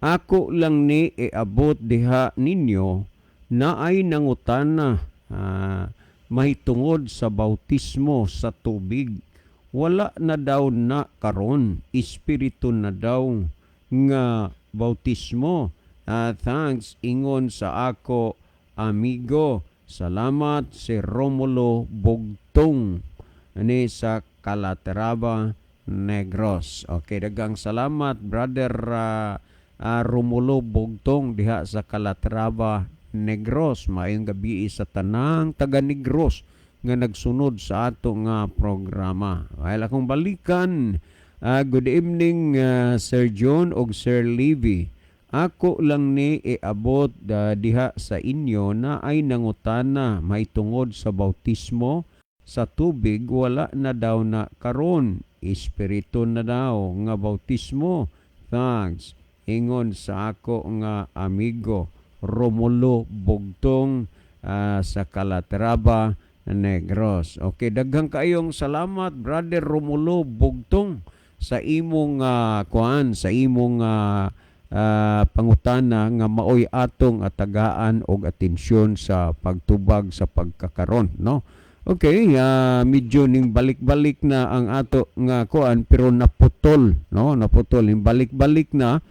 Ako lang ni iabot diha ninyo naay nangutana mahitungod sa bautismo sa tubig. Wala na daw na karon, espiritu na daw nga bautismo. Thanks, ingon sa ako amigo. Salamat, si Romulo Bugtong ani sa Calatrava, Negros. Okay, daghang salamat, Brother Romulo Bugtong diha sa Calatrava, Negros. Maayong gabi sa tanang taga Negros nga nagsunod sa ato nga programa. Well, akong balikan. Good evening, Sir John og Sir Levy. Ako lang ni iabot diha sa inyo naay nangutana mahitungod sa bautismo sa tubig. Wala na daw na karon, espiritu na daw nga bautismo. Thanks, ingon sa ako nga amigo Romulo Bugtong sa Calatrava, Negros. Okay, daghang kaayong salamat, Brother Romulo Bugtong, sa imong kuan, sa imong pangutana nga maoy atong atagaan og atensyon sa pagtubag sa pagkakaron, no? Okay, medyo ning balik-balik na ang ato nga kuan pero naputol, no? Naputol ning balik-balik na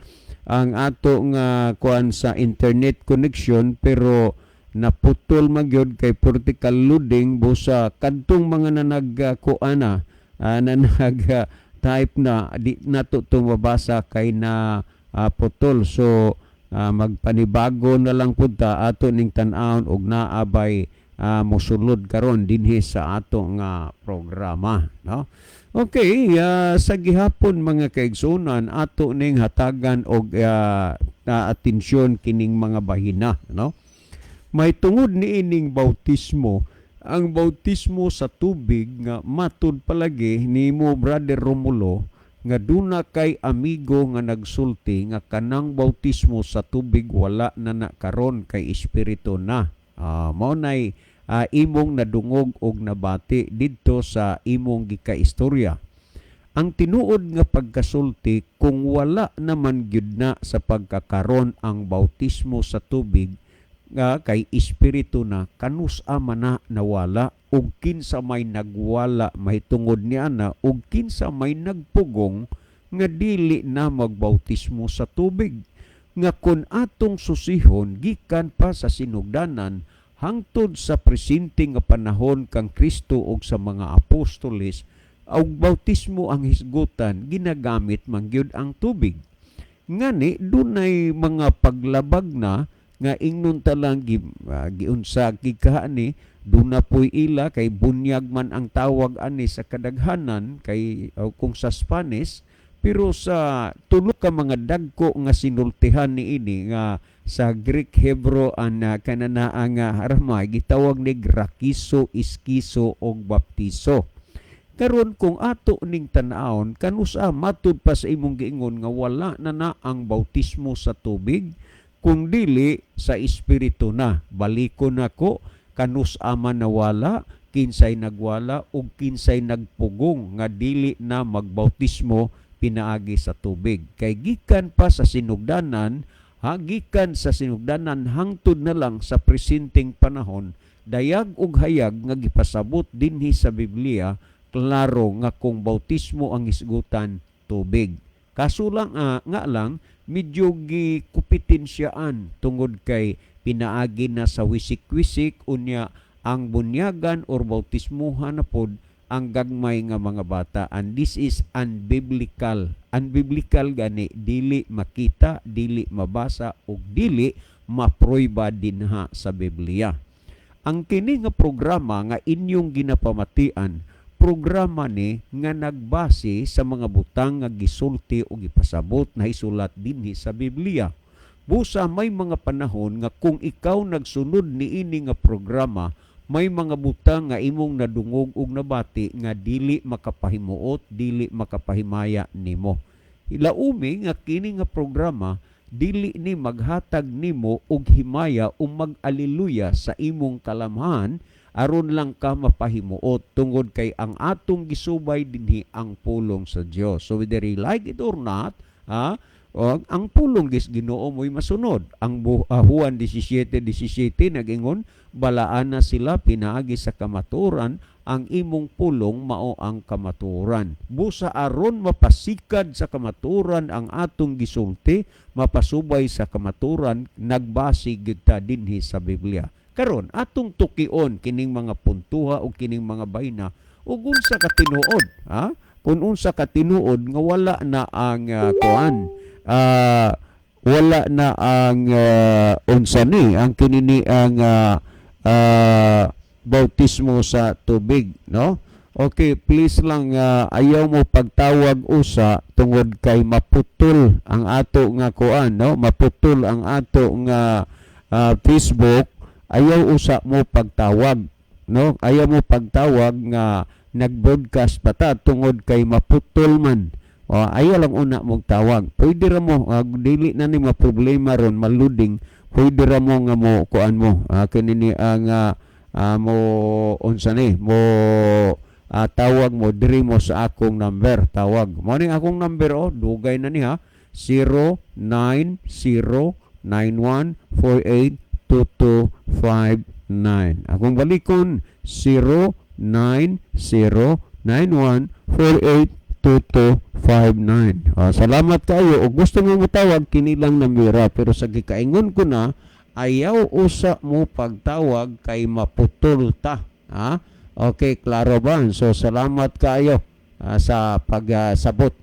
ang ato nga kuan sa internet connection pero naputol magyud kay vertical loading. Busa kadtong mga nanag kuan na na nag type na, di nato to mabasa kay na putol. So magpanibago na lang pud ta ato ning tan-awon og naabay mosulod karon dinhi sa ato nga programa, no? Okay, sa gihapon, mga kaigsunan, ato ning hatagan og atensyon kining mga bahina, no? May tungod niining bautismo, ang bautismo sa tubig nga matud palagi nimo, Brother Romulo, nga duna kay amigo nga nagsulti nga kanang bautismo sa tubig wala na na karon kay espiritu na. Mao nay imong nadungog og nabati didto sa imong gikaistorya. Ang tinuod nga pagkasulti, kung wala naman gyud na sa pagkakaron ang bautismo sa tubig nga kay espiritu na, kanus-a man na nawala ug kinsa may nagwala mahitungod niana ug kinsa may nagpugong nga dili na magbautismo sa tubig, nga kun atong susihon gikan pa sa sinugdanan hangtod sa presente nga panahon kang Kristo ug sa mga apostoles og bautismo ang hisgutan, ginagamit man gyud ang tubig. Ngani dunay mga paglabag na nga ingnon ta lang giunsa gikaani duna poy ila kay bunyag man ang tawag ani sa kadaghanan kay kung sa Spanish. Pero sa tulo ka mga dagko nga sinultihan niini nga sa Greek, Hebrew an kananaa nga Aramaic, gitawag ni rakiso, iskiso og baptiso. Karon kung ato ning tan-awon, kanusa matud pa sa imong giingon nga wala na na ang bautismo sa tubig kung dili sa espiritu na? Balikon nako, kanus-a man nawala, kinsay nagwala ug kinsay nagpugong nga dili na magbautismo pinaagi sa tubig? Kay gikan pa sa sinugdanan, ha, gikan sa sinugdanan hangtod na lang sa presenteng panahon, dayag ug hayag nga gipasabot dinhi sa Biblia, klaro nga kung bautismo ang hisgutan, tubig. Kaso lang nga lang medyo gikupitin siyaan tungod kay pinaagi na sa wisik-wisik, unya ang bunyagan or bautismuhan na pod ang gagmay nga mga bata, and this is unbiblical. Unbiblical gani, dili makita, dili mabasa ug dili maprueba dinha sa Biblia. Ang kini nga programa nga inyong ginapamatian, programa ni nga nagbase sa mga butang nga gisulti o gipasabot na isulat dinhi sa Biblia. Busa may mga panahon nga kung ikaw nagsunod niini nga programa, may mga butang nga imong nadungog ug nabati nga dili makapahimuot, dili makapahimaya nimo. Hilaumi nga kini nga programa dili ni maghatag nimo og himaya o mag-aliluya sa imong kalamhan aron lang ka mapahimuot, tungod kay ang atong gisubay dinhi ang pulong sa Dios. So whether you like it or not, ha, O, ang pulong gis Ginoo mo'y masunod. Ang Juan 17:17 nagingon, "Balaan na sila pinaagi sa kamaturan, ang imong pulong mao ang kamaturan." Busa aron mapasikad sa kamaturan ang atong gisulti, mapasubay sa kamaturan, nagbase gyud ta dinhi sa Biblia. Karon atong tukion kining mga puntuha o kining mga bayna ug unsa ka tinuod, ha? Kung unsa ka tinuod nga wala na ang kuan, wala na ang unsa ni ang kinini ang bautismo sa tubig, no? Okay, please lang, ayaw mo pagtawag usa tungod kay maputol ang ato nga kuan, no? Maputol ang ato nga Facebook. Ayaw usa mo pagtawag, no? Ayaw mo pagtawag nga nag-broadcast pa ta tungod kay maputol man. O, ayaw lang una mong tawag. Pwede ra mo, dili na ni problema ron maluding. Pwede ra mo nga mo kuan mo. Kinini ang mo unsa ni mo tawag mo diri mo sa akong number. Tawag. Mo ni akong number, oh, dugay na ni ha. 09091482259. Akong balikon, 09091482259. Ah, salamat kayo. Og gusto mo motawag, kini lang nambera, pero sa gikaingon ko na, ayaw usa mo pagtawag kay maputol ta. Ha? Okay, klaro ba? So salamat kayo sa pagsabot.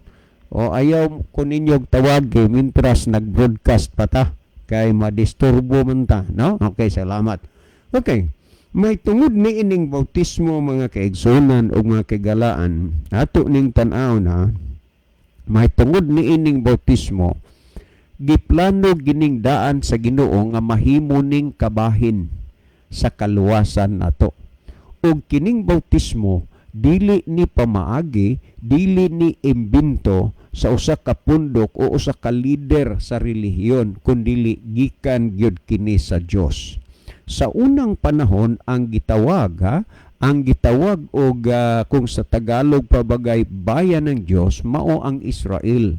O ayaw ko ninyong tawag kay mintras nag-broadcast pa ta kay madisturbo man ta, no? Okay, salamat. Okay. May tungod ni ining bautismo, mga kaigsunan o mga kaigalaan, ato ning tan-aw na may tungod ni ining bautismo, giplano gining daan sa Ginoo nga mahimo ning kabahin sa kaluwasan nato. Ug kining bautismo dili ni pamaagi, dili ni imbento sa usa ka pundok o usa ka leader sa relihiyon, kundili gikan gyud kini sa Dios. Sa unang panahon ang gitawag, ha, ang gitawag og kung sa Tagalog pa bagay bayan ng Dios, mao ang Israel.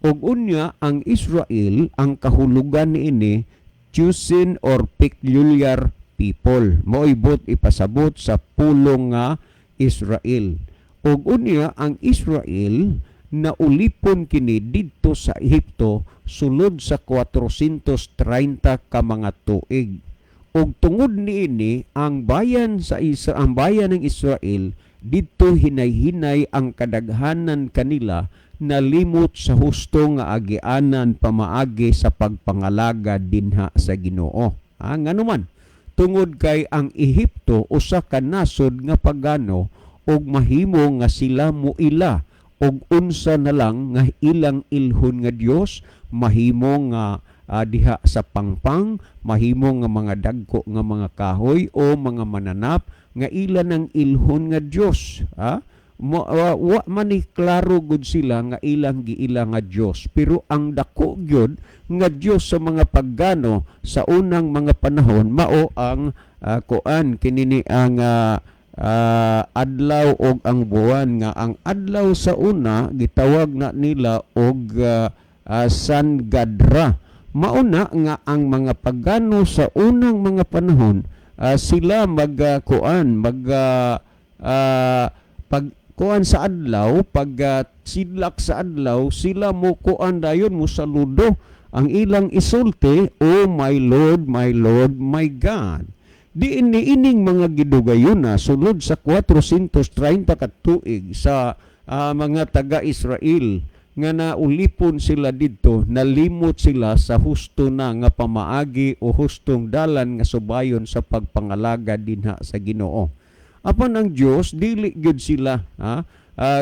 Ug unya ang Israel, ang kahulugan niini chosen or peculiar people. Mao'y buot ipasabot sa pulong nga Israel. Ug unya ang Israel naulipon kini didto sa Ehipto sulod sa 430 ka mga tuig. Ug tungod niini ang bayan ng Israel didto hinay-hinay ang kadaghanan kanila nalimot sa husto nga agianan pamaagi sa pagpangalaga dinha sa Ginoo. Ah, ngano man, tungod kay ang Ehipto usa ka nasod nga pagano ug mahimo nga sila moila og unsa na lang nga ilang ilhon nga Dios, mahimo nga diha sa pangpang, mahimo nga mga dagko nga mga kahoy o mga mananap nga ila ng ilhon nga Dios, ha? Mo, wa man ni klaro gud sila nga ilang giila nga Dios, pero ang dako gyud nga Dios sa mga pagano sa unang mga panahon mao ang kuan kinini ang adlaw og ang buwan, nga ang adlaw sa una gitawag na nila og Sun God Ra. Mauna nga ang mga pagano sa unang mga panahon, sila mag kuan mag pag kuan sa adlaw, pag sidlak sa adlaw, sila mo kuan dayon, mo saludo. Ang ilang isulti, "Oh my Lord, my Lord, my God." Diin ni ining mga gidugayuna sulod sa 430 ka tuig sa mga taga-Israel nga naulipon sila didto, nalimot sila sa husto na nga pamaagi o hustong dalan nga subayon sa pagpangalaga dinha sa Ginoo. Apan ang Dios dili gyud sila, ha,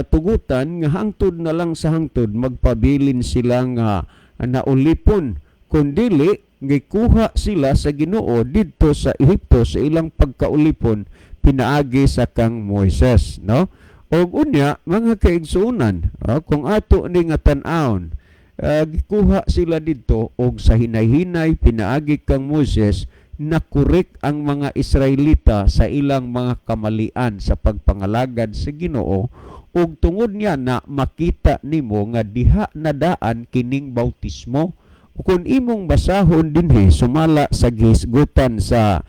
tugutan nga hangtod na lang sa hangtod magpabilin sila nga naulipon, kundili gikuha sila sa Ginoo didto sa Ehipto sa ilang pagkaulipon pinaagi sa kang Moises, no? Og unya, mga kaigsuonan, kung ato ni nga tan-awon, gikuha sila didto og sa hinay-hinay pinaagi kang Moises nakorek ang mga Israelita sa ilang mga kamalian sa pagpangalagad sa Ginoo. Ug tungod niya na makita nimo nga diha nadaan kining bautismo. Kung imong basahon dinhi sumala sa gihisgutan sa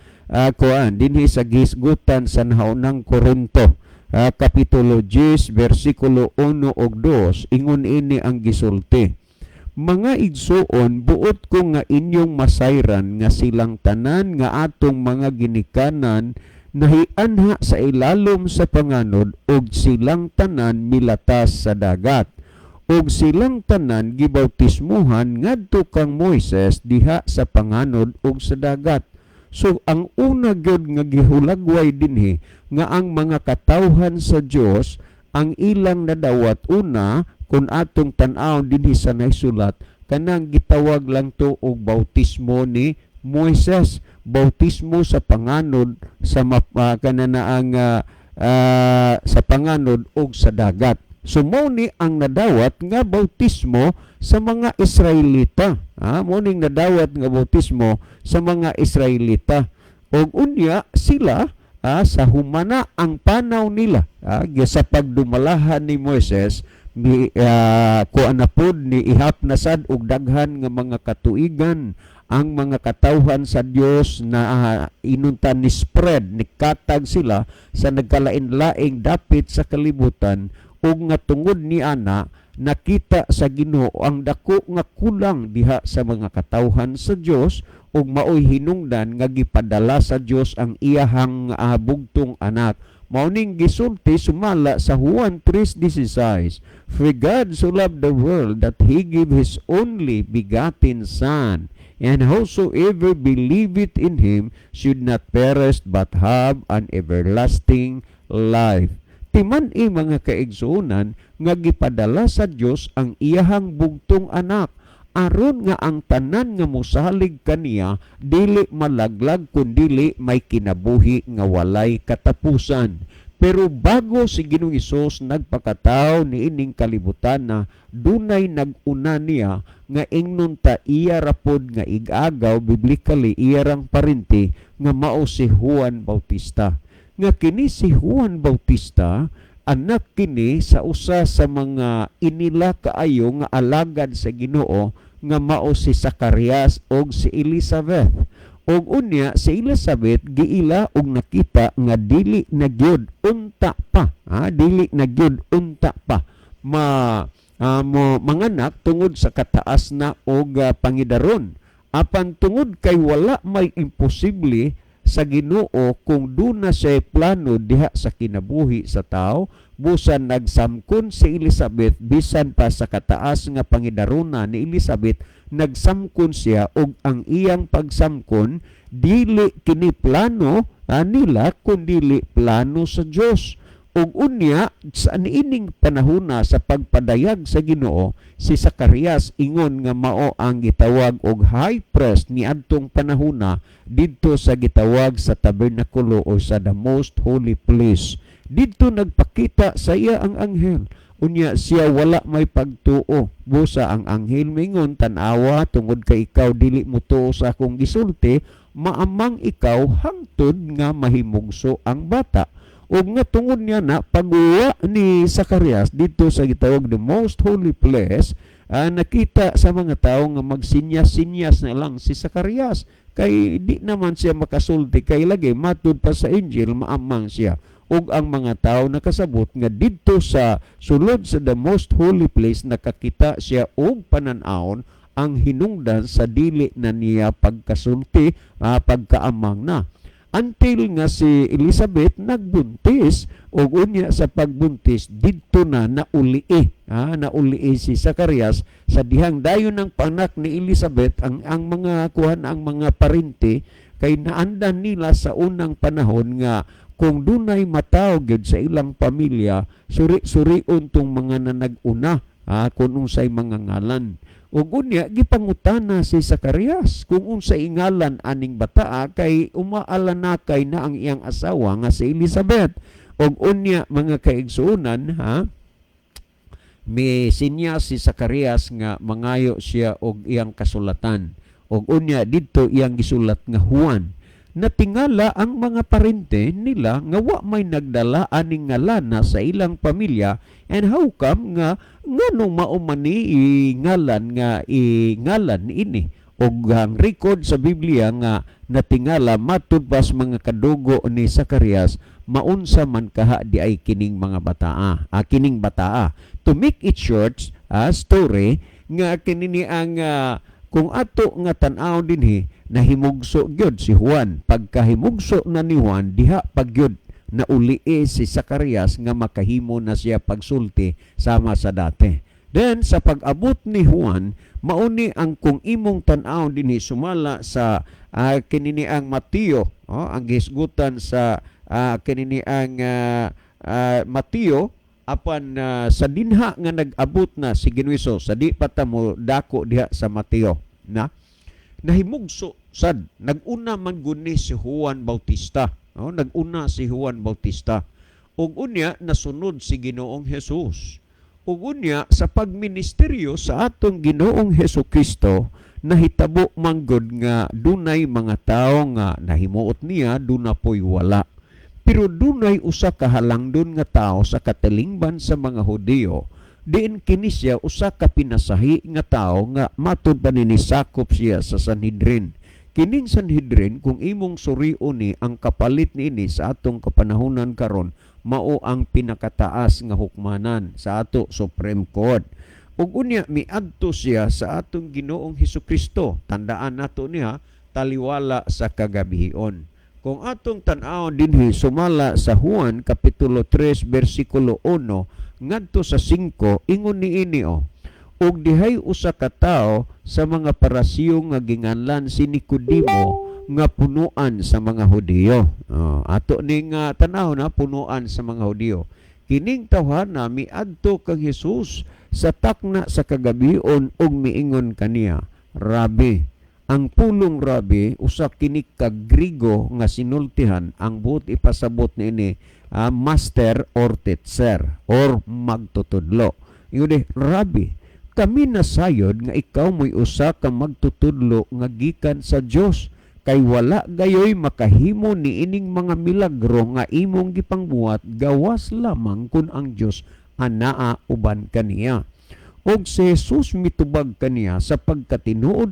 kuan dinhi sa gihisgutan sa nahaunang Korinto, kapitulo 10 bersikulo 1 ug 2, ingon ini ang gisulti: "Mga igsuon, buot ko nga inyong masayran nga silang tanan nga atong mga ginikanan nahianha sa ilalom sa panganod ug silang tanan milatas sa dagat. Ug silang tanan gibautismuhan ngadto kang Moises diha sa panganod ug sa dagat." So ang una gyud nga gihulagway dinhi nga ang mga katawhan sa Dios ang ilang nadawat una, kung atong tan-aw dinhi sa naisulat, kanang gitawag lang to og bautismo ni Moises, bautismo sa panganod sa kanana ang sa panganod og sa dagat. So mao ni ang nadawat nga bautismo sa mga Israelita. Mao ning nadawat nga bautismo sa mga Israelita. Og unya sila, sa humana ang panaw nila, sa pagdumalahan ni Moises, mi kuan na pod ni ihap na sad og daghan nga mga katuigan ang mga katawhan sa Dios na inunta ni spread ni katag sila sa nagkalain-laing dapit sa kalibutan. Ug nga tungod ni ana, nakita sa Ginoo ang dako nga kulang diha sa mga katawhan sa Dios ug maoy hinungdan nga gipadala sa Dios ang iyahang bugtong anak. Mao ning gisulti sumala sa Juan 3:16, "For God so loved the world that He gave His only begotten Son, and whosoever believeth in Him should not perish but have an everlasting life." Timan-i, mga kaigsuonan, nga gipadala sa Dios ang iyahang bugtong anak aron nga ang tanan nga mosalig kaniya dili malaglag kundili may kinabuhi nga walay katapusan. Pero bago si Ginoong Hesus nagpakatawo niining kalibutan na dunay nag-una niya nga ingnon ta iya rapod nga igagaw, biblically iya rang parente, nga mao si Juan Bautista. Nga kini si Juan Bautista, anak kini sa usa sa mga inila kaayo nga alagad sa Ginoo nga mao si Zacarias og si Elizabeth. Og unya si Elizabeth giila og nakita nga dili na gyud unta pa, dili na gyud unta pa ma mo manganak tungod sa kataas na og pangidaron. Apan tungod kay wala may imposible sa Ginoo kung duna siya plano diha sa kinabuhi sa tao, busan nagsamkon si Elizabeth. Bisan pa sa kataas nga pangidarona ni Elizabeth, nagsamkon siya og ang iyang pagsamkon dili kini plano nila kundili plano sa Dios. Ug unya sa niining panahona sa pagpadayag sa Ginoo, si Zacarias ingon nga mao ang gitawag og high priest niadtong panahona didto sa gitawag sa tabernakulo o sa the most holy place. Didto nagpakita sa iya ang anghel. Unya siya wala may pagtuo. Busa ang anghel mingon, "Tan-awa, tungod kay ikaw dili mo tuo sa akong gisulti, maamang ikaw hangtod nga mahimugso ang bata." Ug nga tungod niya na pagguwa ni Zacarias didto sa gitawag the most holy place, nakita sa mga tao nga magsinyas-sinyas na lang si Zacarias kay di naman siya makasulti, kay lagi matud pa sa angel maamang siya. Ug ang mga tao nakasabot nga didto sa sulod sa the most holy place nakakita siya og panan-awon ang hinungdan sa dili na niya pagkasulti, pagkaamang na, until nga si Elizabeth nagbuntis. Ug unya sa pagbuntis didto na naulii, naulii si Zacarias sa dihang dayon ng panak ni Elizabeth. Ang mga kuhan, ang mga parente, kay naandan nila sa unang panahon nga kung dunay mataw gyud sa ilang pamilya, suri-surion tong mga nanag-una, kung unsay mga ngalan. Ug unya gipangutana si Zacarias kung unsay ngalan aning bataa kay umaalanakay na ang iyang asawa nga si Elizabeth. Ug unya, mga kaigsuonan, ha, mi sinya si Zacarias nga mangayo siya og iyang kasulatan. Ug unya didto iyang gisulat nga Juan. Natingala ang mga parente nila nga wa may nagdala aning ngalan sa ilang pamilya, and how come nga nganong mao man ni ngalan nga ingalan ini, og ang record sa Biblia nga natingala matud pa sa mga kadugo ni Zacarias, maunsa man kaha di ay kining mga bataa, kining bataa. To make it short story nga kinini ang kung ato nga tan-aw dinhi, nahimugso gyud si Juan. Pagkahimugso na ni Juan, diha pa gyud na uli si Zacarias nga makahimo na siya pagsulti sama sa dati. Then sa pag-abot ni Juan, mauni ang kung imong tan-aw dinhi sumala sa kinini ang Mateo, oh, ang gihisgutan sa kinini ang Mateo, apan sa dinha nga nag-abot na si Ginoo sa di pa ta mo dako diha sa Mateo na nahimugso sad, nag-una man guni si Juan Bautista, oh, nag-una si Juan Bautista ug unya nasunod si Ginoong Jesus. Ug unya sa pagministeryo sa atong Ginoong Hesus Kristo, nahitabo manggod nga dunay mga tawo nga nahimuot niya, duna po'y wala. Pero dunay usa ka halangdon nga tawo sa katilingban sa mga Hudiyo, diin kini siya usa ka pinasahi nga tawo nga matud pa nini sakop siya sa Sanhedrin. Kining Sanhedrin, kung imong surion ni, ang kapalit niini sa atong kapanahonan karon mao ang pinakataas nga hukmanan sa ato, Supreme Court. Ug unya miadto siya sa atong Ginoong Hesus Kristo. Tandaan nato niya, taliwala sa kagabihion. Kung atong tan-awon dinhi sumala sa Juan kapitulo 3 bersikulo 1 ngadto sa 5, ingon niini o: "Ug dihay usa ka tawo sa mga Parisiyo nga ginganlan si Nicodemo nga punuan sa mga Hudiyo." Oh, ato ning tanaw na punuan sa mga Hudiyo. Kining tawhana miadto kang Hesus sa takna sa kagabion ug miingon kaniya, "Rabi." Ang pulong "rabi" usa kini ka Grigo nga sinultihan, ang buot ipasabot niini master or teacher or magtutudlo. Ingon di, "Rabi, kami nasayod nga ikaw mo'y usa ka magtutudlo nga gikan sa Dios, kay wala gayoy makahimo niining mga milagro nga imong gipangbuhat gawas lamang kun ang Dios anaa uban kaniya." Og si Jesus mitubag kaniya, Sa pagkatinuod,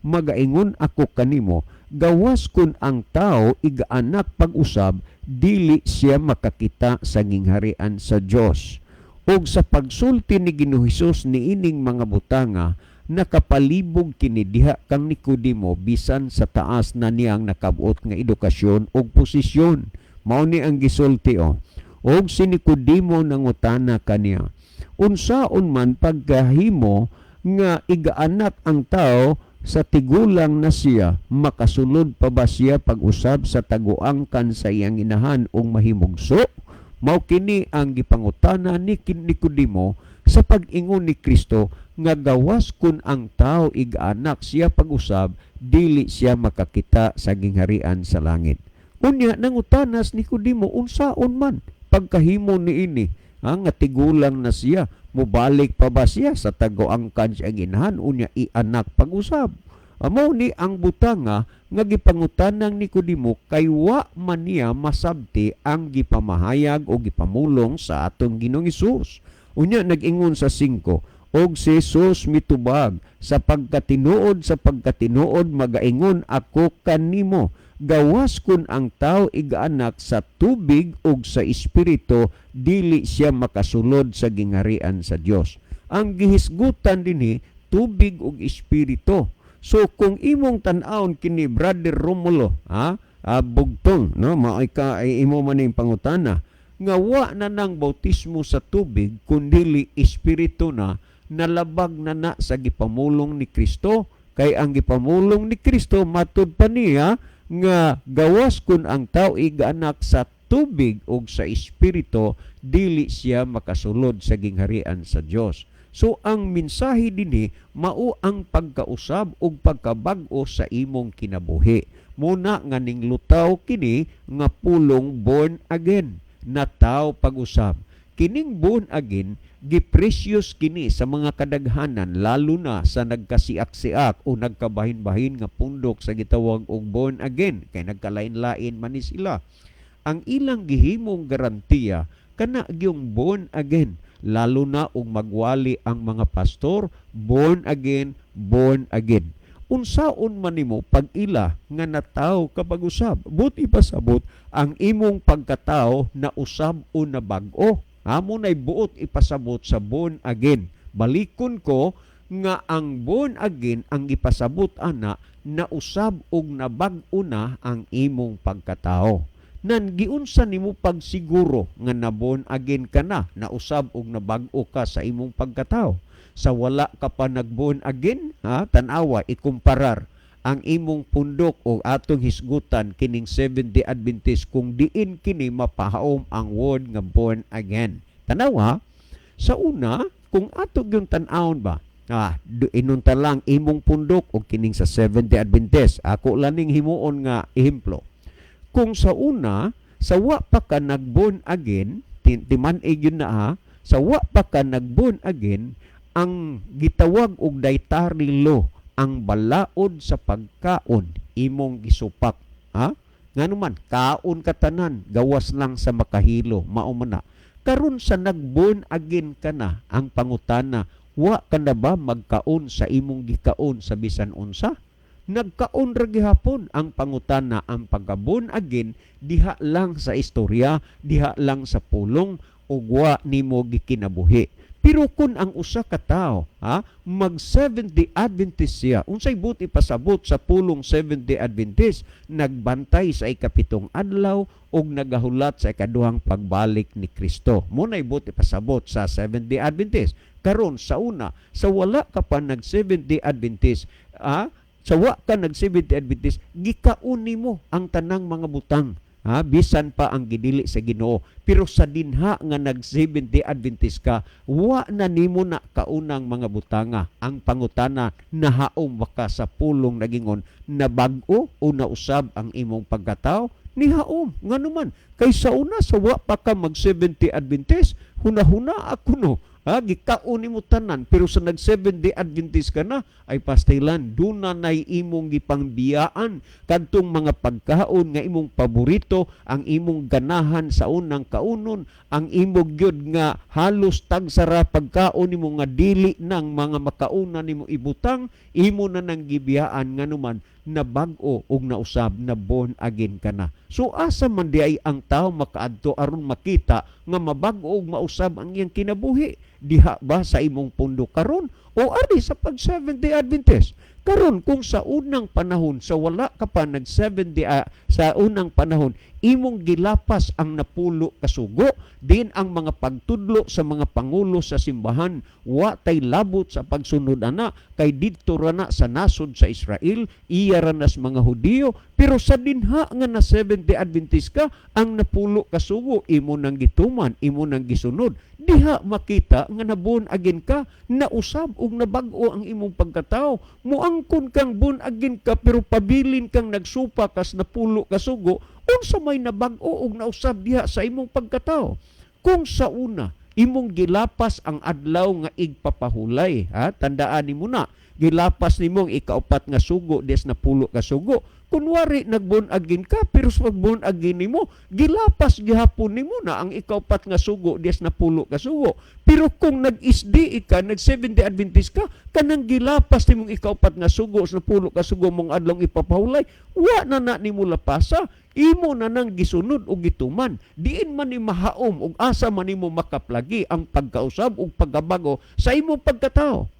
magaingon ako kanimo, gawas kun ang tao igaanak pag-usab, dili siya makakita sa gingharian sa Dios." Og sa pagsulti ni Ginoo Hesus niining mga butanga, nakapalibog kini diha kang Nicodemo bisan sa taas na niyang nakabot nga edukasyon ug posisyon. Mao ni ang gisulti o. Og si Nicodemo nangutana kaniya, "Unsaon man pagkahimo nga igaanak ang tao sa tigulang na siya? Makasulod pa ba siya pag-usab sa taguangkan sa iyang inahan ug mahimugso?" Mao kini ang gipangutana ni Nicodemo sa pag-ingon ni Kristo nga gawas kun ang tao igaanak siya pag-usab, dili siya makakita sa gingharian sa langit. Unya nangutanas Nicodemo, "Unsaon man pagkahimo niini nga tigulang na siya? Mobalik pa ba siya sa taguangkan sa inahan unya ianak pag-usab?" Amo ni ang butanga nga gipangutanang Nicodemo kay wa man niya masabti ang gipamahayag o gipamulong sa atong Ginoong Hesus. Unya nag-ingon sa 5, og si Jesus mitubag, Sa pagkatinuod, magaingon ako kanimo, gawas kun ang tao igaanak sa tubig ug sa espiritu, dili siya makasulod sa gingharian sa Dios. Ang gihisgutan dinhi, tubig ug espiritu. So kung imong tan-awon kini, Brother Romulo, ha, bugtong, no, maoy ka ay imo man ning pangutana nga wa na nang bautismo sa tubig kundili espiritu na, nalabag na na sa gipamulong ni Kristo, kay ang gipamulong ni Kristo matud pa niya nga gawas kun ang tao igaanak sa tubig ug sa espiritu, dili siya makasulod sa gingharian sa Dios. So ang mensahe dinhi mao ang pagkausab ug pagkabag-o sa imong kinabuhi. Muna nga ning lutaw kini nga pulong "born again", na tao pag-usab. Kining "born again" Giprecious kini sa mga kadaghanan, lalo na sa nagkasiak-siak o nagkabahin-bahin nga pundok sa gitawag og born again, kay nagkalain-lain man ni sila. Ang ilang gihimong garantiya kana gyung born again, lalo na og magwali ang mga pastor, "Born again, born again." Unsaon man nimo pag-ila nga nataw kapag usab? Buot ipasabot, ang imong pagkatao na usab o na bag-o. Amo nay buot ipasabot sa born again. Balikon ko nga ang born again, ang ipasabot ana, na usab og nabag-o na ang imong pagkatao. Nan giunsa nimo pagsiguro nga na born again ka na, nausab og nabag-o ka sa imong pagkatao? Sa wala ka pa nag-born again, ha, tan-awa, ikumparar ang imong pundok o atong hisgutan kining Seventh-day Adventist kung diin kini mapahaom ang word nga born again. Tanawa, sa una, kung ato yung tan-awon ba, inunta lang imong pundok o kining sa Seventh-day Adventist. Ako laning himuon nga ehemplo. Kung sa una, sa wa pa ka nag-born again, timan-ig yun na ha, sa wa pa ka nag-born again, ang gitawag og dietary law, ang balaod sa pagkaon, imong gisupak, ha? Ngano man, kaon ka tanan, gawas lang sa makahilo, mao man na. Karon sa nag-born again ka na, ang pangutana, wa ka na ba magkaon sa imong gikaon sa bisan unsa? Nagkaon ra gihapon. Ang pangutana, ang pagka-born again diha lang sa istorya, diha lang sa pulong, ug wa nimo gikinabuhi. Pero kung ang usa ka tawo, ha, mag Seventh-day Adventist siya, unsay buot ipasabot sa pulong Seventh-day Adventist? Nagbantay sa ikapitong adlaw ug nagahulat sa ikaduhang pagbalik ni Kristo. Mo nay buot ipasabot sa Seventh-day Adventist. Karon sa una, sa wala ka pa nag Seventh-day Adventist, sa wa ka nag Seventh-day Adventist, gikaon nimo ang tanang mga butang. Ha, bisan pa ang gidili sa Ginoo. Pero sa dinha nga nag Seventh-day Adventist ka, wa na nimo na kaunang mga butanga. Ang pangutana, nahaom ba ka sa pulong nagingon na bag-o o nausab ang imong pagkatao? Nihaom. Ngano man, kay sa una, sa wa pa ka mag Seventh-day Adventist, huna-huna ako no. Ha, gikaon nimo tanan, pero sa nag Seventh-day Adventist ka na, ay pastilan, duna nay imong gipangbiyaan kadtong mga pagkaon nga imong paborito, ang imong ganahan sa unang kaunon, ang imong gyud nga halos tagsara pagkaon nimo nga dili nang mga makauna nimo ibutang, imo na nang gibiyaan. Nganuman, nabag-o ug nausab na, born again ka na. So asa man di ay ang tao makaadto aron makita nga mabag-o ug mausab ang iyang kinabuhi? Diha ba sa imong pundo karon o ari sa pag Seventh-day Adventist? Karon kung sa unang panahon, sa wala ka pa nag Seventh-day, sa unang panahon imong gilapas ang napulo kasugo, din ang mga pagtudlo sa mga pangulo sa simbahan, wa tay labot sa pagsunod ana kay didto ra na sa nasod sa Israel, iya ra nas mga Hudiyo. Pero sa dinha nga na Seventh-day Adventist ka, ang napulo kasugo imo nang gituman, imo nang gisunod, diha makita nga na born again ka, nausab ug nabag-o ang imong pagkatao. Muangkon kang born again ka pero pabilin kang nagsupa kas napulo kasugo, unsa may nabag-o ug nausab diha sa imong pagkatao? Kung sa una imong gilapas ang adlaw nga igpapahulay, ha, tandaan nimo na, gilapas nimong ikaupat nga sugo des napulo ka sugo. Kunwari nag-born again ka, pero sa pag-born again nimo, gilapas gihapon nimo na ang ikaupat nga sugo des napulo ka sugo. Pero kung nag-SDA ka, nag Seventh-day Adventist ka, kanang gilapas nimong ikaupat nga sugo sa napulo ka sugo mong adlong ipapahulay, wa na na nimo lapasa, imo na nang gisunod og gituman. Diin man ni mahaom ug asa man nimo makaplagi ang pagkausab ug pagkabago sa imong pagkatao?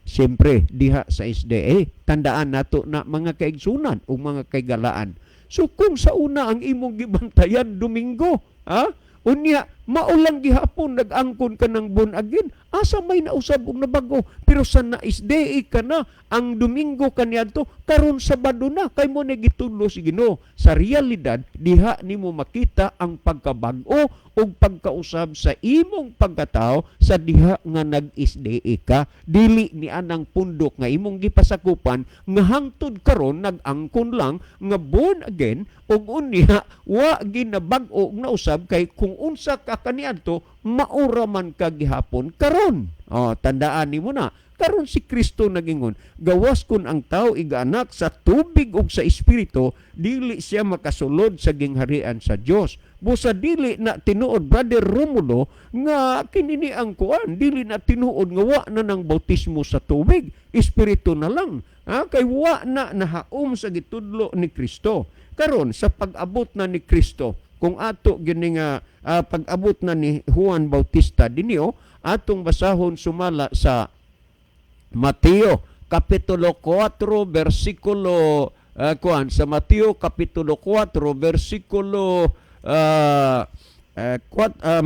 Siyempre, diha sa SDA, tandaan nato na, mga kaigsunan o mga kaigalaan. So kung sa una ang imong gibantayan Domingo, ha? Unya, maulang gihapon nag-angkon ka ng born again, asa may nausab og nabago? Pero sa na SDA ka na, ang Domingo kaniadto, karon Sabado na, kay mo na gitudlo si Ginoo. Sa realidad, diha nimo makita ang pagkabag-o ug pagkausab sa imong pagkatao sa diha nga nag-SDA ka, dili ni anang pundok nga imong gipasakupan nga hangtod karon nag-angkon lang nga born again ug unya wa ginabag-o ug nausab, kay kung unsa ka ka kaniadto, maura man ka gihapon karon. Oh, tandaan nimo na. Karon si Kristo nagingon, gawas kun ang tao igaanak sa tubig ug sa espiritu, dili siya makasulod sa gingharian sa Dios. Busa dili na tinuod, Brother Romulo, nga kinini ang kuan, dili na tinuod nga wa na ng bautismo sa tubig, espiritu na lang. Ha? Kay wa na nahaom sa gitudlo ni Kristo. Karon sa pag-abot na ni Kristo, kung ato gini nga pag-abot na ni Juan Bautista dinhi oh, atong basahon sumala sa Mateo kapitulo 4 bersikulo kuan, sa Mateo kapitulo 4 bersikulo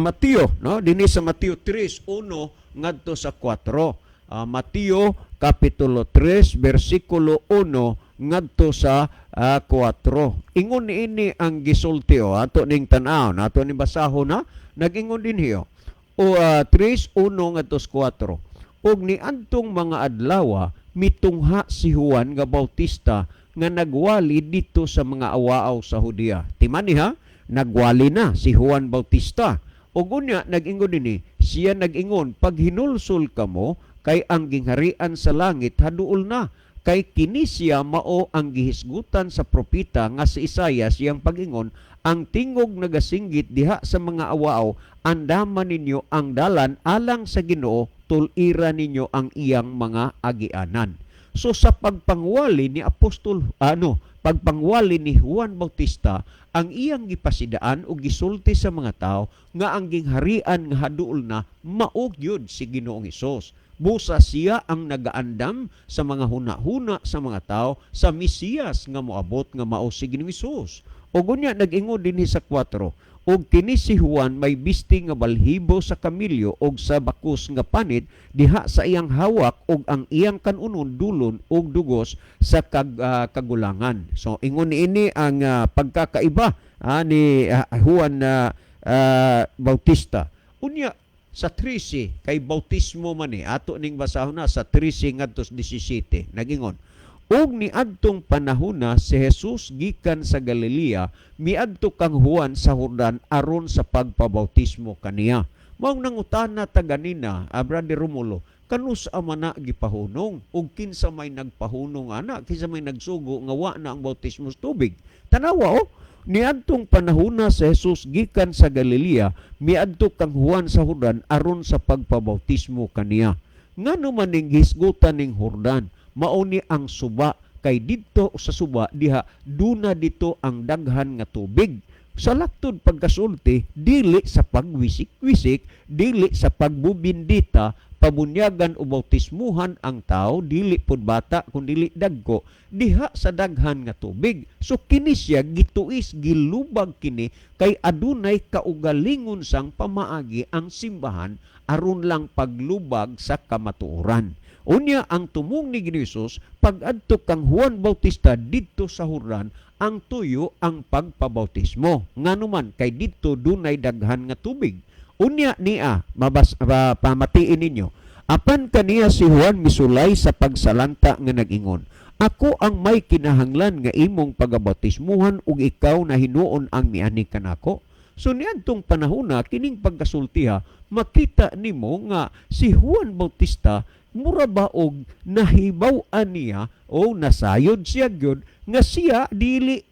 Mateo, no, dinhi sa Mateo 3:1 ngadto sa 4. Mateo kapitulo 3 bersikulo 1 ngadto sa 4. Ingon niini ang gisulti oh, ato ning tan-aw, ato ning basahon na nagingon dinhi oh. O 3:1 ngadto sa 4. Ug niadtong mga adlawa, mitungha si Juan nga Bautista nga nagwali dito sa mga awaaw sa Judea. Timani ha, nagwali na si Juan Bautista. Ug unya nag-ingon dinhi, siya nag-ingon, "Paghinulsol kamo kay ang gingharian sa langit haduol na." Kay kini siya mao ang gihisgutan sa propeta nga si Isayas, iyang pag-ingon, "Ang tingog nagasinggit diha sa mga awaaw, andaman ninyo ang dalan alang sa Ginoo, tulira ninyo ang iyang mga agianan." So sa pagpangwali ni Apostol ano, pagpangwali ni Juan Bautista, ang iyang gipasidaan o gisulti sa mga tao nga ang gingharian nga haduol na mao gyud si Ginoong Hesus. Busa siya ang nagaandam sa mga huna-huna sa mga tao sa Mesiyas nga moabot nga mao si Ginoong Hesus. Ug unya nag-ingon dinhi sa 4, ug kini si Juan may bisti nga balhibo sa kamilyo og sa bakus nga panit diha sa iyang hawak, ug ang iyang kanunon dulon og dugos sa kagulangan. So ingon niini ang pagkakaiba ni Juan Bautista. Unya sa 13, kay bautismo man ni, ato ning basahon na sa 13 ngadto sa 17. Nagingon, "Ug niadtong panahona si Jesus gikan sa Galilea miadto kang Juan sa Jordan aron sa pagpabautismo kaniya." Maong nangutana ta ganina, Brother Romulo, kanus-a man na gipahunong ug kinsa may nagpahunong ana, kinsa may nagsugo nga wa na ang bautismo sa tubig? Tanawa oh, niadtong panahona si Jesus gikan sa Galilea miadto kang Juan sa Jordan aron sa pagpabautismo kaniya. Ngano man ning hisgutan ning Jordan? Mao ni ang suba, kay didto sa suba diha duna dito ang daghan nga tubig. Sa laktod pagkasulti, dili sa pagwisik-wisik, dili sa pagbubindita, pabunyagan o bautismuhan ang tao, dili pud bata kun dili dagko, diha sa daghan nga tubig. So kini siya gituis, gilubag kini kay adunay kaugalingon sang pamaagi ang simbahan aron lang paglubag sa kamatuoran. Unya ang tumong ni Ginoong Hesus, pag-adto kang Juan Bautista didto sa Jordan, ang tuyo ang pagpabautismo. Ngano man? Kay didto dunay daghan nga tubig. Unya niya mabas pamatiin ninyo. Apan kaniya si Juan misulay sa pagsalanta nga nag-ingon, "Ako ang may kinahanglan nga imong pagabautismuhan ug ikaw na hinuon ang miani kanako?" So niadtong panahona, kining pagkasultiha, makita nimo nga si Juan Bautista mura ba og nahibaw-an niya o nasayod siya gyud nga siya dili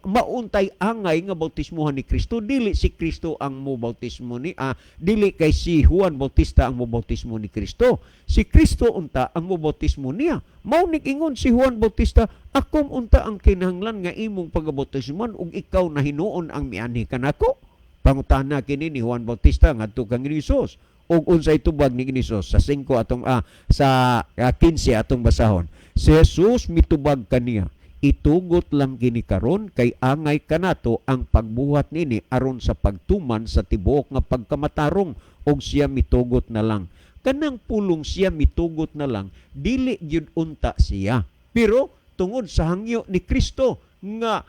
mauntay angay nga bautismuhan ni Kristo, dili si Kristo ang mo bautismo ni dili kay si Juan Bautista ang mo bautismo ni Kristo, si Kristo unta ang mo bautismo niya. Mao ingon si Juan Bautista, "Akom unta ang kinahanglan nga imong pagabautismuhan ug ikaw na hinuon ang mianhi kanako?" Pangutana kini ni Juan Bautista ngadto kang Hesus. Ug unsay tubag ni Hesus? Sa 5 atong sa 15 atong basahon. Si Jesus mitubag kaniya, "Itugot lang kini karon kay angay kanato ang pagbuhat nini aron sa pagtuman sa tibuok nga pagkamatarong," og siya mitugot na lang. Kanang pulong siya mitugot na lang, dili gyud unta siya. Pero tungod sa hangyo ni Kristo nga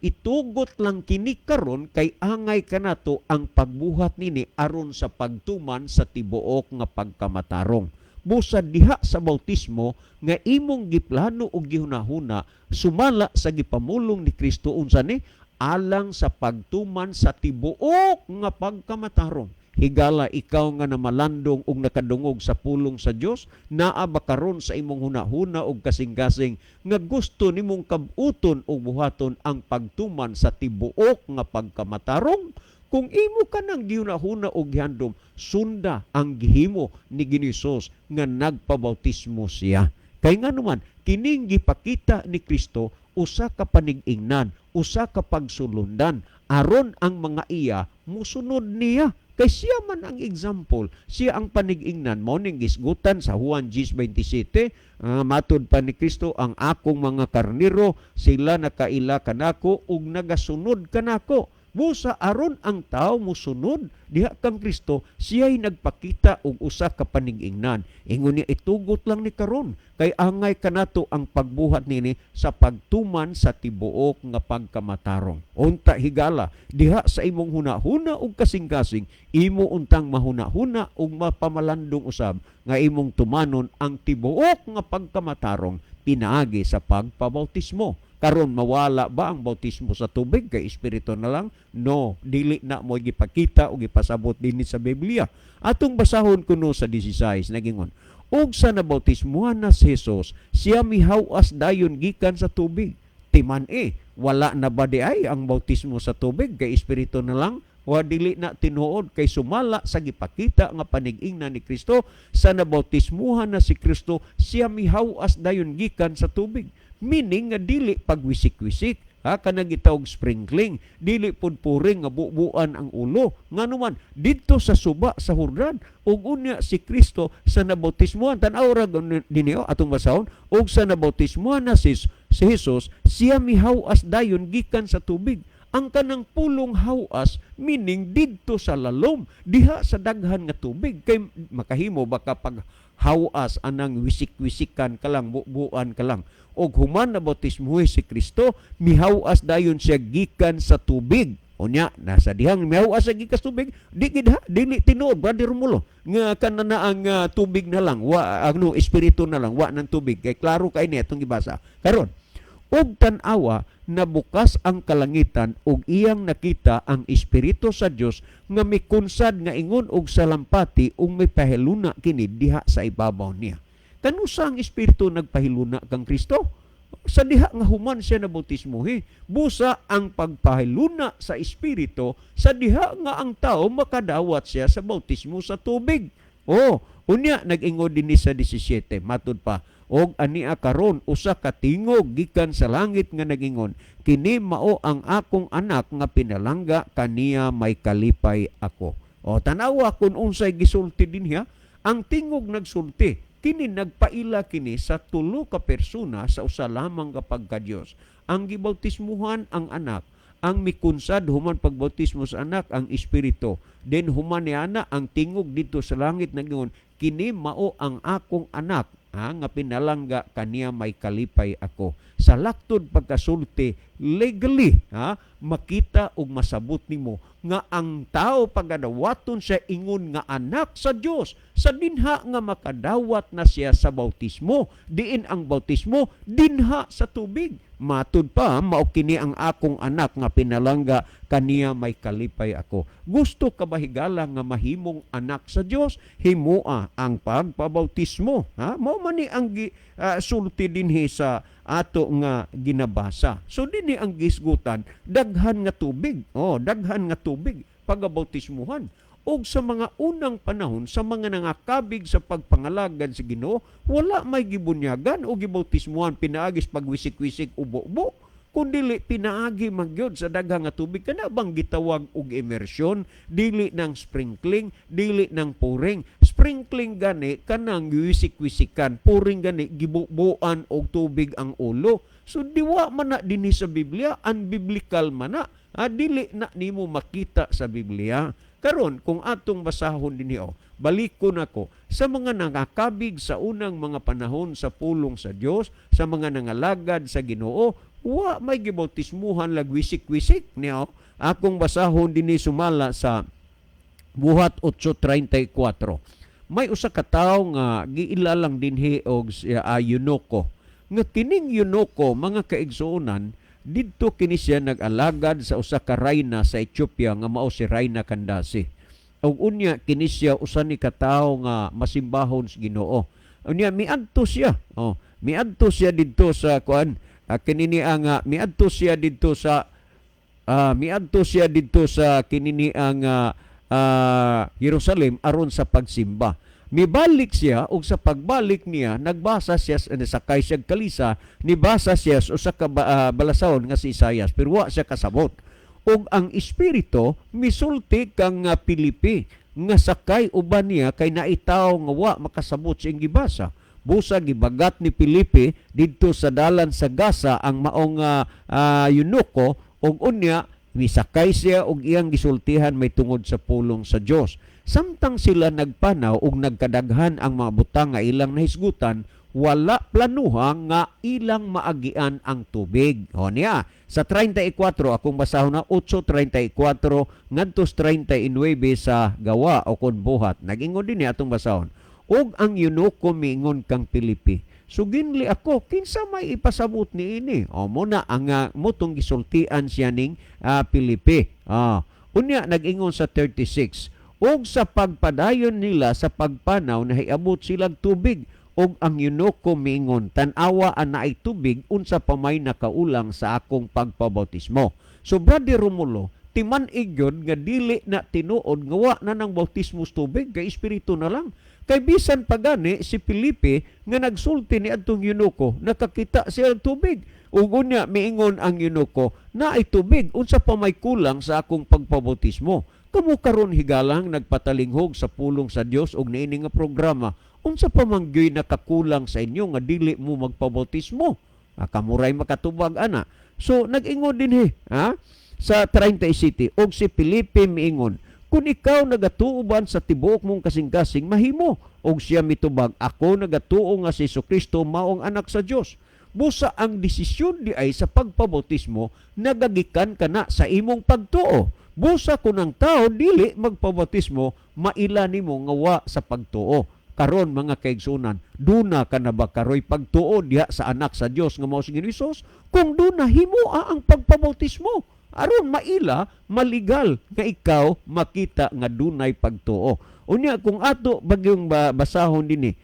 itugot lang kini karon kay angay kanato ang pagbuhat nini aron sa pagtuman sa tibuok nga pagkamatarong. Busa diha sa bautismo nga imong giplano og gihunahuna sumala sa gipamulong ni Kristo, unsa ni Alang sa pagtuman sa tibuok nga pagkamatarong. Higala, ikaw nga namalandong ug nakadungog sa pulong sa Dios, naa ba karon sa imong hunahuna ug kasing-kasing nga gusto nimong kabuton ug buhaton ang pagtuman sa tibuok nga pagkamatarong? Kung imo ka nang gihunahuna og gihandom, sunda ang gihimo ni Ginoong nga nagpabautismo siya. Kay nganuman, kining gipakita ni Kristo usa ka panig-ingnan, usa ka pagsulundan aron ang mga iya musunod niya. Kay siya man ang example, siya ang panig-ingnan. Mao ning gisgutan sa Juan 10:27, matud pa ni Kristo, "Ang akong mga karnero, sila nakaila kanako ug nagasunod kanako." Busa aron ang tao musunod diha kang Kristo, siya'y nagpakita og usa ka panig-ingnan. Ingon niya, itugot lang ni karon kay angay kanato ang pagbuhat nini sa pagtuman sa tibuok nga pagkamatarong. Unta higala, diha sa imong huna-huna ug kasing-kasing, imo untang mahuna-huna ug mapamalandong usab nga imong tumanon ang tibuok nga pagkamatarong pinaagi sa pagpabautismo. Karon, mawala ba ang bautismo sa tubig kay espiritu na lang? No, dili na mo gipakita o gipasabot dinhi sa Biblia. Atong basahon kuno sa 16, nagingon, "Ug sa nabautismuhan na si Jesus, siya mihaw-as dayon gikan sa tubig." Timan eh, wala na ba di ay ang bautismo sa tubig kay espiritu na lang? Wa, dili na tinuod, kay sumala sa gipakita nga panig-ingnan ni Kristo, sa nabautismuhan na si Kristo, siya mihaw-as dayon gikan sa tubig. Meaning nga dili pagwisik-wisik, ha, kanang gitawag sprinkling, dili pud pouring nga bubuan ang ulo. Nganuman, didto sa suba sa Jordan, ug unya si Kristo sa nabautismuhan, tan-aw ra dinhi oh, atong basahon, "Ug sa nabautismuhan na si Jesus, siya mihaw-as dayon gikan sa tubig." Ang kanang pulong hawas, meaning didto sa lalom, diha sa daghan nga tubig. Kay makahimo baka pag hawas anang wisik-wisikan ka lang, bubuan ka lang? Og human na bautismo si Kristo, mihawas dayon siya gikan sa tubig. Unya, nasa dihang mihawas siya gikan sa tubig, di gid ha, dili tinuod, Brother Romulo, nga kana na ang tubig na lang, wa ano, espiritu na lang, wa ng tubig. Kay klaro kay ni atong gibasa. Karon, "Ug tan-awa, nabukas ang kalangitan ug iyang nakita ang espiritu sa Dios nga mikunsad nga ingon og salampati ug mipahiluna kini diha sa ibabaw niya." Kanusa ang espiritu nagpahiluna kang Kristo? Sa diha nga human siya na bautismohi. Busa ang pagpahiluna sa espiritu sa diha nga ang tao makadawat siya sa bautismo sa tubig. Oh, unya nag-ingon dinhi sa 17, matud pa, "Og ania karon usa ka tingog gikan sa langit nga nagingon, 'Kini mao ang akong anak nga pinalangga, kaniya may kalipay ako.'" O tanawa kung unsay gisulti dinhiya, ang tingog nagsulti. Kini nagpaila kini sa tulo ka persona sa usa lamang ka pagka-Dios. Ang gibautismuhan, ang anak, ang mikunsad human pagbautismo sa anak, ang espiritu. Then human ni ana, ang tingog dito sa langit nagingon, "Kini mao ang akong anak, ha, nga pinalangga, kaniya may kalipay ako." Sa laktod pagkasulti, legally, ha, makita ug masabot nimo nga ang tao pagadawaton siya ingon nga anak sa Dios sa dinha nga makadawat na siya sa bautismo. Diin ang bautismo? Dinha sa tubig. Matud pa, "Mao kini ang akong anak nga pinalangga, kaniya may kalipay ako." Gusto ka ba, higala, nga mahimong anak sa Dios? Himoa ang pagpabautismo. Ha? Mao man ni ang sulti dinhi sa ato nga ginabasa. So dinhi ang gisgutan, daghan nga tubig. Oh, daghan nga tubig pagabautismuhan. Og sa mga unang panahon sa mga nangakabig sa pagpangalagad sa Ginoo, wala may gibunyagan o gibautismuhan pinaagi sa pagwisik-wisik, ubo-ubo, kundili pinaagi magyod sa daghang nga tubig, kana bang gitawag og immersion, dili ng sprinkling, dili ng pouring. Sprinkling gani kanang wisik-wisikan, pouring gani gibubuan og tubig ang ulo. So diwa man na dinhi sa Biblia, unbiblical man na. Ah, dili na nimo makita sa Biblia. Karon, kung atong basahon dinhi oh, balikon ako sa mga nangakabig sa unang mga panahon sa pulong sa Dios, sa mga nangalagad sa Ginoo, wa may gibautismuhan lag wisik-wisik niyo. Akong basahon dinhi sumala sa Buhat 8:34. May usa ka tawo nga giila lang dinhi og eunuko. Nga kining eunuko, mga kaigsuonan, Didto kini siya nag-alagad sa usa ka rayna sa Ethiopia nga mao si Rayna Candace. Ug unya kini siya usa ni ka tawo nga masimbahon sa Ginoo. Unya miadto siya. Oh, miadto siya didto sa kuan, kini ni ang miadto siya didto sa kinini ang Jerusalem aron sa pagsimba. Mibalik siya, ug sa pagbalik niya nagbasa siya, sakay siya kalisa, nibasa siya sa usa ka balasahon nga si Isayas, pero wa siya kasabot. Ug ang espiritu misulti kang Pilipi nga sakay uban niya kay naitaw nga wa makasabot sa iyang gibasa. Busa gibagat ni Pilipi didto sa dalan sa Gaza ang maong eunuko, ug unya misakay siya og iyang gisultihan may tungod sa pulong sa Dios. Samtang sila nagpanaw og nagkadaghan ang mga butang nga ilang nahisgutan, wala planuha nga ilang maagian ang tubig. O niya, sa 34, akong basahon na 8:34 ngadto 39 sa Gawa o kon Buhat. Nagingon din niya, atong basahon. "Ug ang eunuko miingon kang Pilipi, 'Suginli ako, kinsa may ipasabot niini?'" O mo na ang motong gisultian siya ning Pilipi. Unya nag-ingon sa 36, "Ug sa pagpadayon nila sa pagpanaw, nahiabot silang tubig, ug ang eunuko miingon, 'Tan-awa, anaay tubig, unsa pa may nakaulang sa akong pagpabautismo?'" So Brother Romulo, timan-ig yun nga dili na tinuod nga wa na ng bautismo sa tubig kay espiritu na lang. Kay bisan pagani si Felipe nga nagsulti ni adtong eunuko, nakakita siya og tubig. Ug unya miingon ang eunuko, "Naay tubig, unsa pa may kulang sa akong pagpabautismo?" Kamo karon, higalang nagpatalinghog sa pulong sa Dios og niini nga programa, unsa pa man gyud nakakulang sa inyo nga dili mo magpabautismo? Kamuray makatubag ana. So nag-ingon din ha sa 37, "Og si Felipe miingon, 'Kung ikaw nagatuoban sa tibuok mong kasing-kasing, mahimo.' Og siya mitubag, 'Ako nagatuo nga si Kristo maong anak sa Dios.'" Busa ang desisyon di ay sa pagpabautismo nagagikan kana sa imong pagtuo. Busa kung ang tao dili magpabautismo, maila nimo nga wa sa pagtuo. Karon, mga kaigsunan, duna ka na ba karoy pagtuo diha sa anak sa Dios nga mao si Ginoo Hesus? Kung duna, himoa ang pagpabautismo aron maila, maligal nga ikaw makita nga dunay pagtuo. Unya kung ato bagyong basahon dinhi,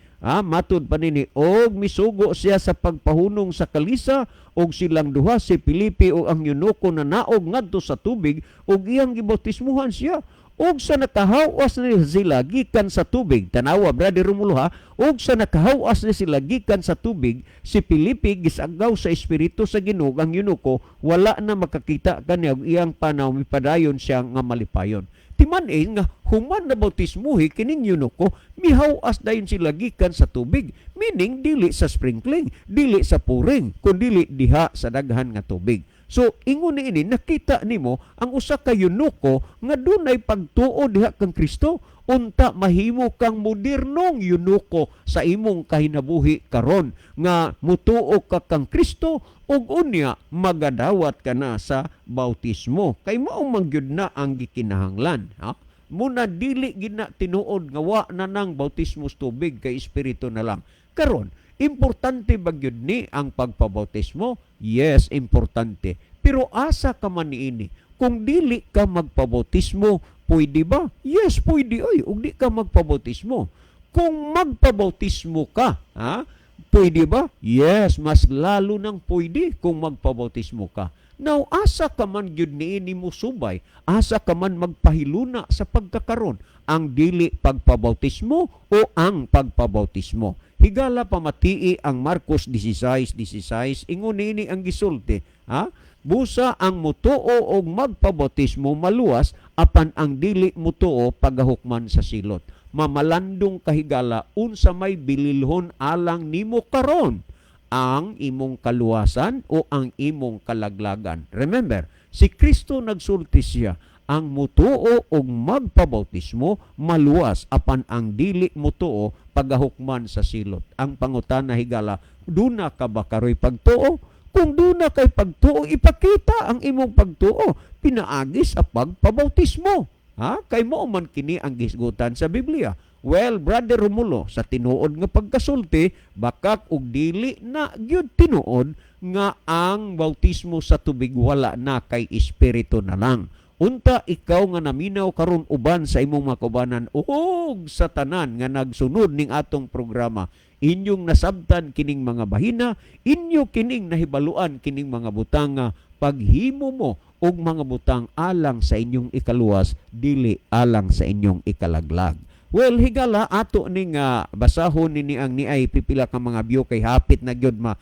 matud pa nini, "Og misugo siya sa pagpahunong sa kalisa, og silang duha, si Pilipi o ang eunuko, nanaog ngadto sa tubig ug iyang gibautismuhan siya. Og sa nakahawas ni sila gikan sa tubig," tanawa, Brother Romulo, ha, "og sa nakahawas ni sila gikan sa tubig, si Pilipi gisagaw sa espiritu sa Ginoo ang eunuko, wala na makakita kaniya, ug iyang panaw mipadayon siya nga malipayon." Timan-i nga human na bautismuhi kining eunuko, mihawas dayon sila gikan sa tubig, meaning dili sa sprinkling, dili sa pouring, kundili diha sa daghan nga tubig. So ingon ni ini, nakita nimo ang usa ka eunuko nga dunay pagtuo diha kang Kristo. Unta mahimo kang modernong eunuko sa imong kahinabuhi karon nga mutuo ka kang Kristo ug unya magadawat ka na sa bautismo kay mao man gyud na ang gikinahanglan, ha. Muna dili gid na tinuod nga wa na nang bautismo sa tubig kay espiritu na lang. Karon, importante ba gyud ni ang pagpabautismo? Yes, importante. Pero asa ka man niini? Kung dili ka magpabautismo, pwede ba? Yes, pwede oy, ug di ka magpabautismo. Kung magpabautismo ka, ha? Pwede ba? Yes, mas lalo nang pwede kung magpabautismo ka. Now, asa ka man gyud niini mo subay? Asa ka man magpahiluna sa pagkakaron? Ang dili pagpabautismo o ang pagpabautismo? Higala, pamatii ang Marcos 16:16. Ingon niini ang gisulti, ha? "Busa ang mutuo og magpabautismo maluwas, apan ang dili mutuo pagahukman sa silot." Mamalandong kahigala, unsa may bililhon alang nimo karon? Ang imong kaluwasan o ang imong kalaglagan? Remember, si Kristo nagsulti siya, ang mutuo og magpabautismo maluwas, apan ang dili mutuo pagahukman sa silot. Ang pangutana, higala, duna ka ba karoy pagtuo? Kung duna kay pagtuo, ipakita ang imong pagtuo pinaagi sa pagpabautismo. Ha? Kay mao man kini ang gisgutan sa Biblia. Well, Brother Romulo, sa tinuod nga pagkasulti, bakak og dili na gyud tinuod nga ang bautismo sa tubig wala na kay espiritu na lang. Unta ikaw nga naminaw karon uban sa imong mga kaubanan ug sa tanan nga nagsunod ning atong programa, inyong nasabtan kining mga bahina, inyo kining nahibaluan kining mga butang nga paghimo mo og mga butang alang sa inyong ikaluwas, dili alang sa inyong ikalaglag. Well, higala, ato ning basahon nini ang niay pipila ka mga view kay hapit na gyud ma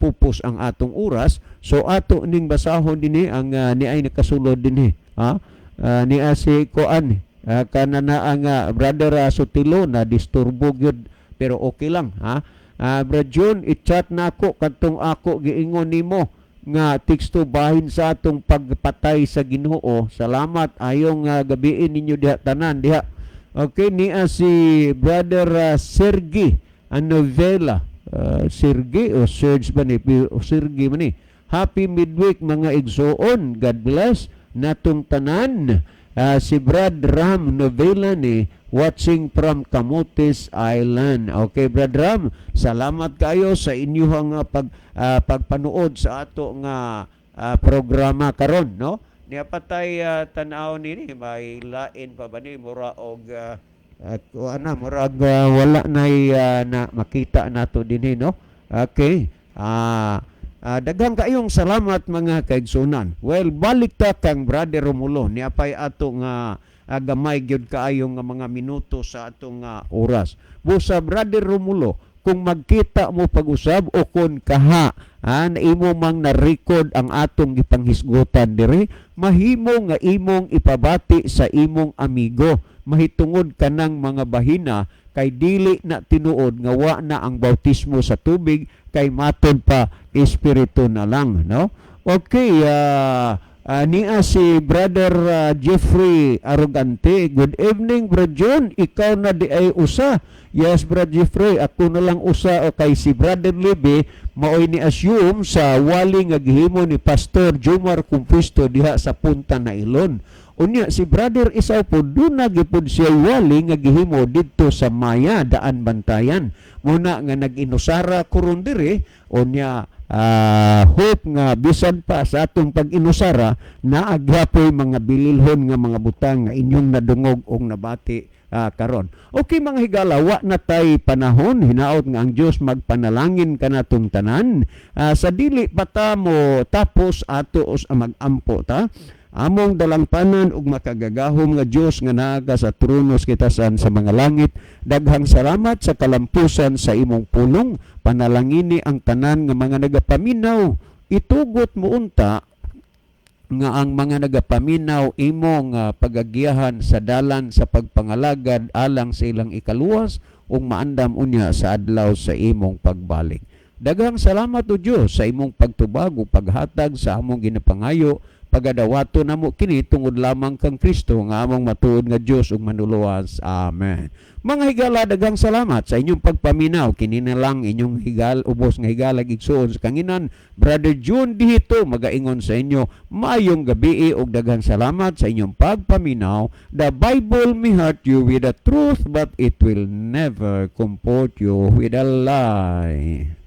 pupos ang atong oras. So ato ning basahon dinhi ang niay nakasulod dinhi. Ha? Niya si kuan kana na ang Brother Sotilo na disturbo gyud, pero okay lang, ha. Brad John, i-chat na ako kadtong ako giingon nimo nga teksto bahin sa atong pagpatay sa Ginoo. Salamat, ayong gabiin ninyo diha tanan diha. Okay, niya si Brother Sergi ang novela. Sergi o Serge ba ni? O Sergi ba ni? Happy midweek, mga igsoon. God bless natong tanan. Si Brad Ram Novela ni watching from Camotes Island. Okay, Brad Ram, salamat kayo sa inyong pagpanood sa ato nga programa karon, no? Niya patay tan-aw nini, may lain pa ba ni, mura og kuan na, murag wala nay na makita nato dinhi, no? Okay. Daghang kayong salamat, mga kaigsunan. Well, balik ta kang Brother Romulo, niya pay ato nga gamay gyud kaayo nga mga minuto sa atong oras. Busa, Brother Romulo, kung magkita mo pag-usab o kung kaha na imo mang na-record ang atong gipanghisgutan diri, mahimo nga imong ipabati sa imong amigo mahitungod kanang mga bahina kay dili na tinuod nga wa na ang bautismo sa tubig kay matod pa espiritu na lang, no? Okay, niya si Brother Jeffrey Arrogante. "Good evening, Brad John. Ikaw na di ay usa." Yes, Brad Jeffrey, ako na lang usa o kay si Brother Libby maoy ni assume sa wali nga gihimo ni Pastor Jomar Cumpisto diha sa Punta Nailon. Unya si Brother Isaw po, duna gipud siya wali nga gihimo didto sa Maya, Daan Bantayan. Muna nga nag-inusara kuron diri, unya hope nga bisan pa sa atong pag-inusara naa gyapoy mga bililhon nga mga butang nga inyong nadungog og nabati karon. Okay, mga higala, wa na tay panahon, hinaot nga ang Dios magpanalangin kanatong tanan. Sa dili pa ta mo tapos, ato os mag-ampo ta. Among dalangpanan ug makagagahom nga Dios nga naa ka sa trono sa kitasan sa mga langit, daghang salamat sa kalampusan sa imong pulong. Panalangini ang tanan nga mga nagapaminaw. Itugot mo unta nga ang mga nagapaminaw imong pagagiyahan sa dalan sa pagpangalagad alang sa ilang ikaluwas ug maandam unya sa adlaw sa imong pagbalik. Daghang salamat o Dios sa imong pagtubag ug paghatag sa among ginapangayo. Pagadawato namo kini tungod lamang kang Kristo nga among matuod nga Dios ug manuluwas. Amen. Mga higala, daghang salamat sa inyong pagpaminaw. Kini na lang inyong higal, ubos nga higalag igsuon sa kanginan. Brother June dihito magaingon sa inyo, maayong gabi ug daghang salamat sa inyong pagpaminaw. The Bible may hurt you with the truth, but it will never comfort you with a lie.